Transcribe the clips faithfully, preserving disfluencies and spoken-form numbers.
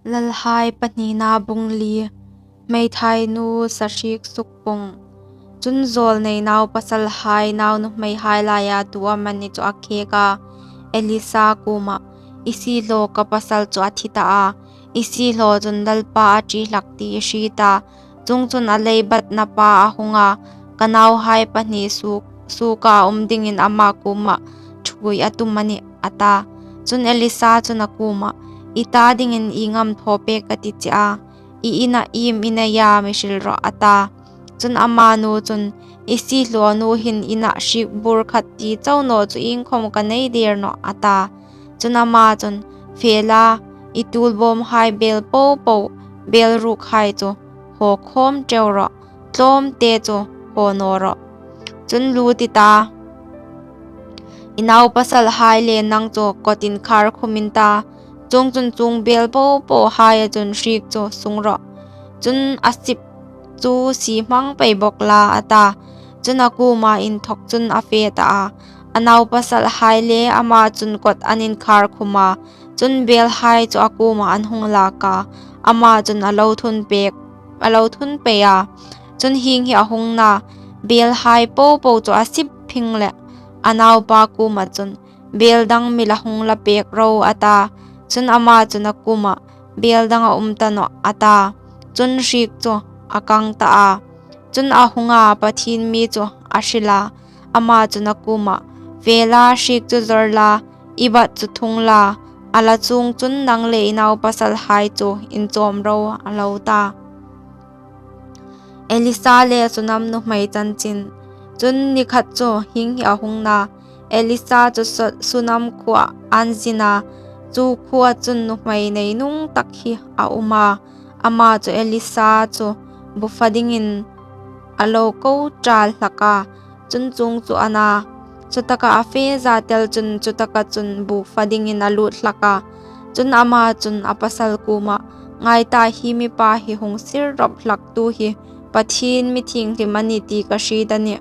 Lalhai pahnina bung li. Hmeithai nu sahriek sukpung. Chun zawlnei naupasalhai naunuhmeihai laia tu amani chu a khêk a, Elisa kuomah, "I siehlaw ka pasal chu a thi ta a, i siehlaw chun Lalpa a ṭi hlak ti i hriet a, chuongchun a leibatna pa a hung a, ka nauhai pahni suok, suoka um dingin ama kuomah ṭhuoi a tum a nih," a ta. Chun Elisa chun a kuomah, "I ta dingin ieng am thaw pêk ka ti che a, i inah iem i nei a mi hril rawh," a ta. Chun amanu chun, "I siehlaw nu hin inah hriek bur khat ti chau naw chu iengkhawm ka nei dêr nawh," a ta. Chun ama chun, "Fe la, i tuolbâwmhai bêl po po, bêl ruokhai chu haw khâwm ṭeu rawh, tlâwmte chu haw naw rawh. Chun lût i ta, i naupasalhai le nang chu kawt inkhâr khum in ta, chuongchun chuong bêl po pohaia chun hriek chu sung rawh. Chun a sip chu sie hmang pei bawk la," a ta. Chun a kuoma inthawk chun a fe ta a, a naupasalhai le ama chun kawt an inkhâr khum a. Chun bêlhai chu a kuomah an hung lâk a, ama chun a lo thun pêk, a lo thun pei a. Chun hieng hi a hung na, bêlhai po po chu a sip phing leh a naupa kuoma chun, "Bêl dang mi la hung la pêk ro," a ta. Chun ama chun a kuomah, "Bêl dang a um ta nawh," a ta. Chun hriek chu a kang ta a. Chun a hung a, Pathien mi chu a hril a, ama chun a kuomah, "Fe la, hriek chu zawr la, i bat chu thung la, a la chuong chun nang le i naupasalhai chu inchâwm ro," a lo ta. Elisa le Sunam nuhmei chanchin. Chun ni khat chu hieng hi a hung na, Elisa chu Su-, Sunam khuoah an zin a, chu khuoa chun nuhmei neinung tak hi a um a, ama chu Elisa chu bu fa dingin a lo ko ṭal hlak a, chun chuong chu a na. Chutaka a fe zat el chun chutaka chun bu fa dingin a lût hlak a. Chun ama chun a pasal kuomah, "Ngai ta, hi mipa hi hung sir rawp hlaktu hi Pathien mi thienghlim a nih ti ka hriet a nih.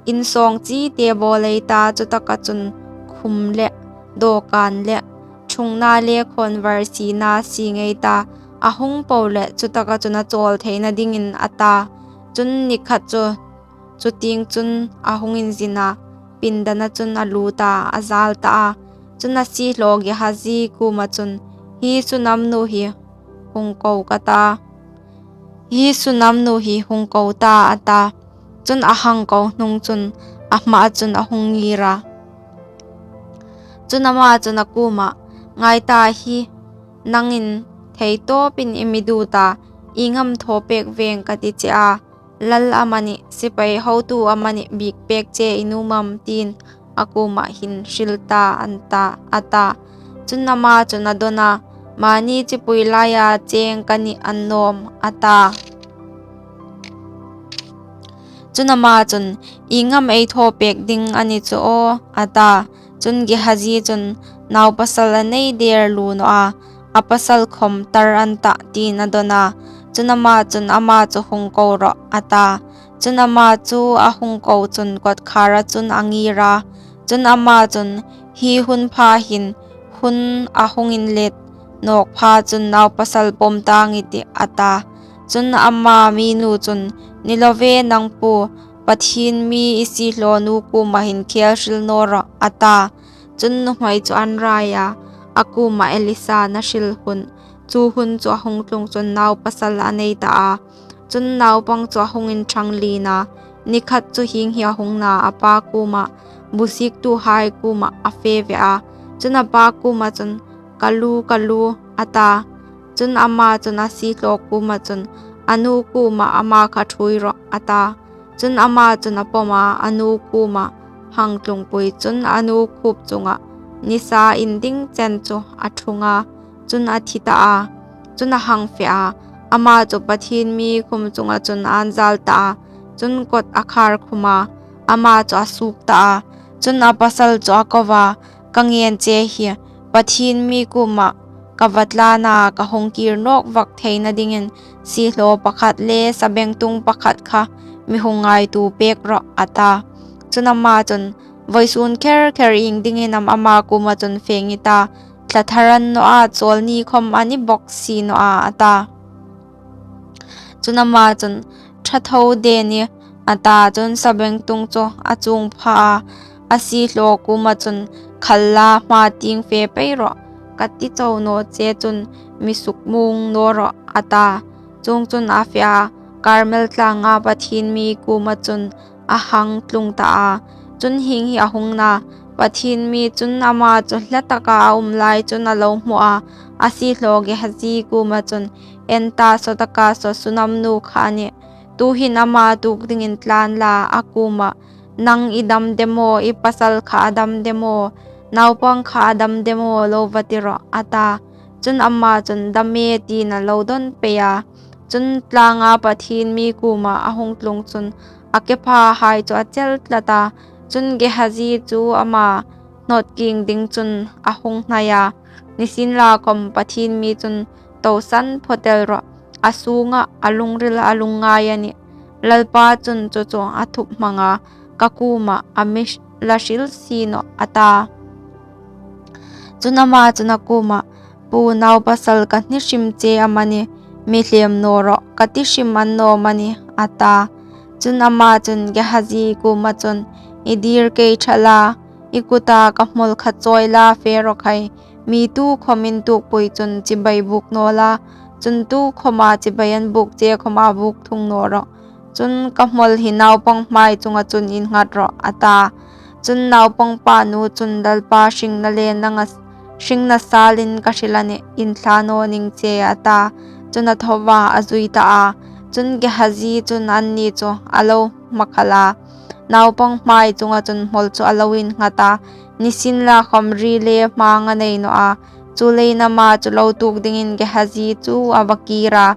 Insawng chite bawl ei ta, chutaka chun khum le dawkan le ṭhungna le khawnvar siena sieng ei ta, a hung po leh chutaka chun a chawl theina dingin," a ta. Chun ni khat chu chutieng chun a hung inzin a, pindana chun a lût a, a zâl ta a. Chun a siehlaw Gehazi kuoma chun, "Hi Sunam nu hi hung ko ka ta, hi Sunam nu hi hung ko ta," a ta. Chun a hang ko hnung chun a hmaa chun a hung ngîr a. Chun ama chun a kuomah, "Ngai ta, hi nangin thei tawpin i mi dut a, ieng am thaw pêk vêng ka ti che a, lal amanih, sipai hotu amanih biek pêk che i nuom am?" tiin a kuomah hin hril ta an ta, a ta. Chun ama chun a dawn a, "Mani chipui laia cheng ka nih annâwm," a ta. Chun ama chun, "Ieng am ei thaw pêk ding a ni chu aw?" a ta. Chun Gehazi chun, "Naupasal a nei dêr lu naw a, a pasal khawm tar an tah," tiin a dawn a. Chun ama chun, "Ama chu hung ko rawh," a ta. Chun ama chu a hung ko chun kawtkhâra chun a ngîr a. Chun ama chun, "Hi hun pha hin hun a hung inlet nâwk pha chun naupasal pawm tâng i tih," a ta. Chun ama minu chun, "Ni lo ve nang pu, Pathien mi i siehlawnu kuoma hin khêl hril naw rawh," a ta. Chun nuhmei chu an rai a, a kuoma Elisa a hril hun, chu hun chu a hung tlung chun naupasal a nei ta a. Chun naupang chu a hung inṭhang lien a, ni khat chu hieng hi a hung na, a pa kuoma, bu ziektuhai kuoma a fe ve a. Chun a pa kuoma chun, "Ka lu, ka lu," a ta. Chun ama chun a siehlaw kuoma chun, "A nu kuoma ama kha ṭhuoi rawh," a ta. Chun ama chun a pawm a, a nu kuoma hang tlungpui chun a nu khup chunga nisa inding chen chu a ṭhung a, chun a thi ta a. Chun a hang fe a, ama chu Pathien mi khum chunga chun an zâl ta a. Chun kawt a khâr khum a, ama chu a suok ta a. Chun a pasal chu a ko a, "Ka ngên che hi, Pathien mi kuoma ka va tlân a, ka hung kîr nâwk vak theina dingin siehlaw pakhat le sabengtung pakhat kha mi hung ngaituo pêk rawh," a ta. Chun ama chun, "Vawisûn kher kher ieng dingin am ama kuoma chun fêng i ta, tla thar a ni naw a, chawlni khawm a ni bawk si naw a, a ta. Chun ama chun, "Ṭha tho de nih," a ta. Chun sabengtung chu a chuong pha a, a siehlaw kuoma chun, "Khal la, hma tieng fe pei rawh, ka ti chau naw che chun mi sukmuong naw rawh," a ta. Chuongchun a fe a, Karmel tlanga Pathien mi kuoma chun a hang tlung ta a. Chun hieng hi a hung na, Pathien mi chun ama chu hla taka a um lai chun a lo hmu a, a siehlaw Gehazi kuoma chun, "En ta, saw taka saw Sunam nu kha a nih. Tuhin ama tuok dingin tlan la, a kuomah, 'Nang i dam de maw, i pasal kha a dam de maw, naupang kha a dam de maw?' lo va ti rawh," a ta. Chun ama chun, "Dam e," tiin a lo dawn pei a. Chun tlanga Pathien mi kuoma a hung tlung chun a kephahai chu a chel tlat a. Chun Gehazi chu ama hnawt kieng ding chun a hung hnai a. Nisienlakhawm Pathien mi chun, "Tosan phawt el rawh, a sunga a lungril a lungngai a nih. Lalpa chun chu chu a thup hmang a, ka kuoma a mi la hril si nawh," a ta. Chun ama chun a kuoma, "Pu, naupasal ka hni hrim che amanih, mi hlem naw rawh, ka ti hrim a ni naw am a nih?" a ta. Chun ama chun Gehazi kuoma chun, "I dir kei ṭha la, i kuta ka hmawl kha chawi la fe rawh khai. Mi tukhawm intukpui chun chibai buk naw la, chun tukhawma chibai an buk che khawma buk thung naw rawh. Chun ka hmawl hi naupang hmai chunga chun innghat rawh," a ta. Chun naupang pa nu chun, "Lalpa hringna le nanga hringna salin ka hril a nih, inthla naw ning che," a ta. Chun a tho a, a zui ta a. Chun Gehazi chun anni chu a lo hmakhal a, naupang hmai chunga chun hmawl chu a lo innghat a. Nisienlakhawm ri le hmang a nei naw a. Chuleiin ama chu lo tuok dingin Gehazi chu a va kir a,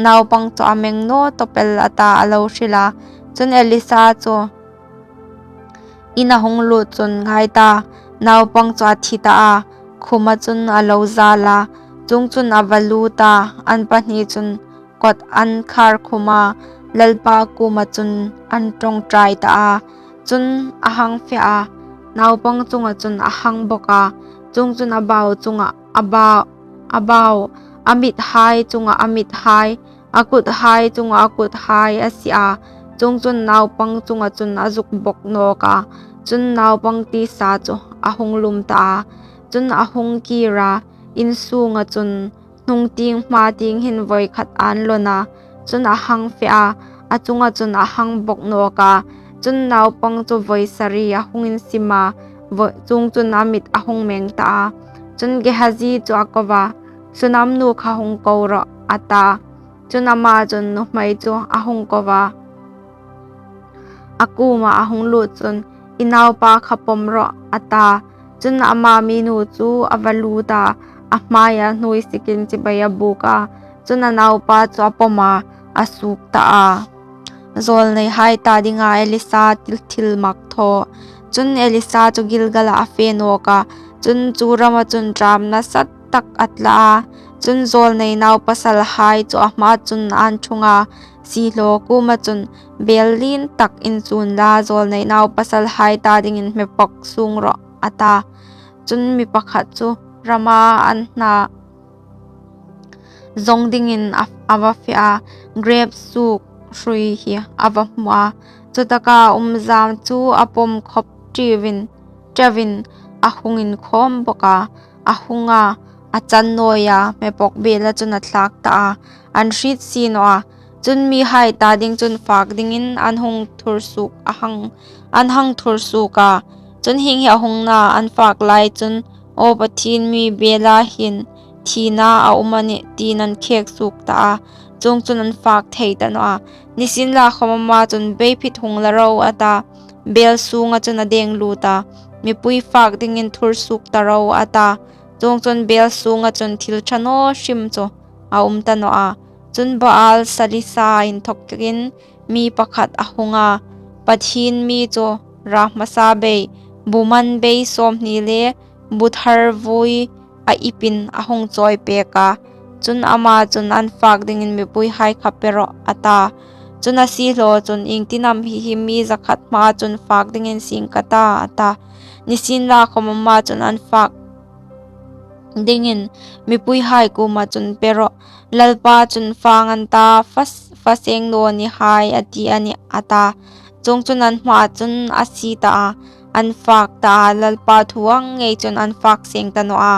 naupang chu a meng naw tawp el, a ta a lo hril a. Chun Elisa chu in a hung lut chun, ngai ta, naupang chu a thi ta a, khuma chun a lo zal a. Chuongchun a va lut a, an pahni chun kawt an khar khum a, Lalpa kuoma chun an ṭawngṭai ta a. Chun a hang fe a, naupang chunga chun a hang bawk a. Chuongchun a bau chunga a bau, a bau, a mithai chunga a mithai, a kuthai chunga a kuthai a sie a. Chuongchun naupang chunga chun a zuk bawk nawk a. Chun naupang tisa chu a hung lum ta a. Chun a hung kir a, in sunga chun hnung tieng hma tieng hin voi khat an lawn a. Chun a hang fe a, a chunga chun a hang bawk nawk a. Chun naupang chu voi sari a hung insim a, voi, chuongchun a mit a hung meng ta a. Chun Gehazi chu a ko a, "Sunam nu kha hung ko rawh," a ta. Chun ama chun nuhmei chu a hung ko a, a kuoma a hung lut chun, "I naupa kha pawm rawh," a ta. Chun ama minu chu a va lut a, a hmaia hnuoi sikin chibai a buk a. Chun a naupa chu a pawm a, a suok ta a. Zawlneihai ta dinga Elisa thil, thil mak thaw. Chun Elisa chu Gilgala a fe nawk a. Chun chu rama chun ṭam nasa tak a tla a. Chun zawlnei naupasalhai chu a hma chun an ṭhung a, siehlaw kuoma chun, "Bel lien tak in chun la, zawlnei naupasalhai ta dingin hmepawk suong rawh," a ta. Chun mi pakhat chu rama an hna zawng dingin a, a va fe a, grep suok hrui hi a va hmu a. Chutaka umzam chu a pawm khawp ṭiuvin, ṭiuvin a hung inkhawm bawk a. A hung a, a chan nawi a, hmepawk bela chun a thlak ta a, an hriet si naw a. Chun mihai ta ding chun fak dingin an hung thur suok a hang, an hang thur suok a. Chun hieng hi a hung na, an fak lai chun, "Aw Pathien mi, bela hin thina a um a nih," tiin an khek suok ta a. Chuongchun an fak thei ta naw a. Nisienlakhawm ama chun, "Beiphit hung la ro," a ta. Bel sunga chun a deng lut a. "Mipui fak dingin thur suok ta ro," a ta. Chuongchun bel sunga chun thil ṭha naw hrim chu a um ta naw a. Chun Baal Salisa inthawkin mi pakhat a hung a, Pathien mi chu ra hmasa bei, bu man bei sawmhni le bu thar vui a ipin a hung chawi pek a. Chun ama chun, "An fak dingin mipuihai kha pe rawh," a ta. Chun a siehlaw chun, "Iengtin am hi, hi mi zakhat hmaa chun fak dingin sieng ka ta?" a ta. Nisienlakhawm ama chun, "An fak dingin mipuihai kuoma chun pe rawh. Lalpa chun, ‘Fâng an ta, fa sêng naw ni hai,’ a ti a nih, a ta. Chuongchun, an hmaa chun a sie ta a, an fâk ta a, Lalpa thu ang ngei chun an fâk sêng ta naw a.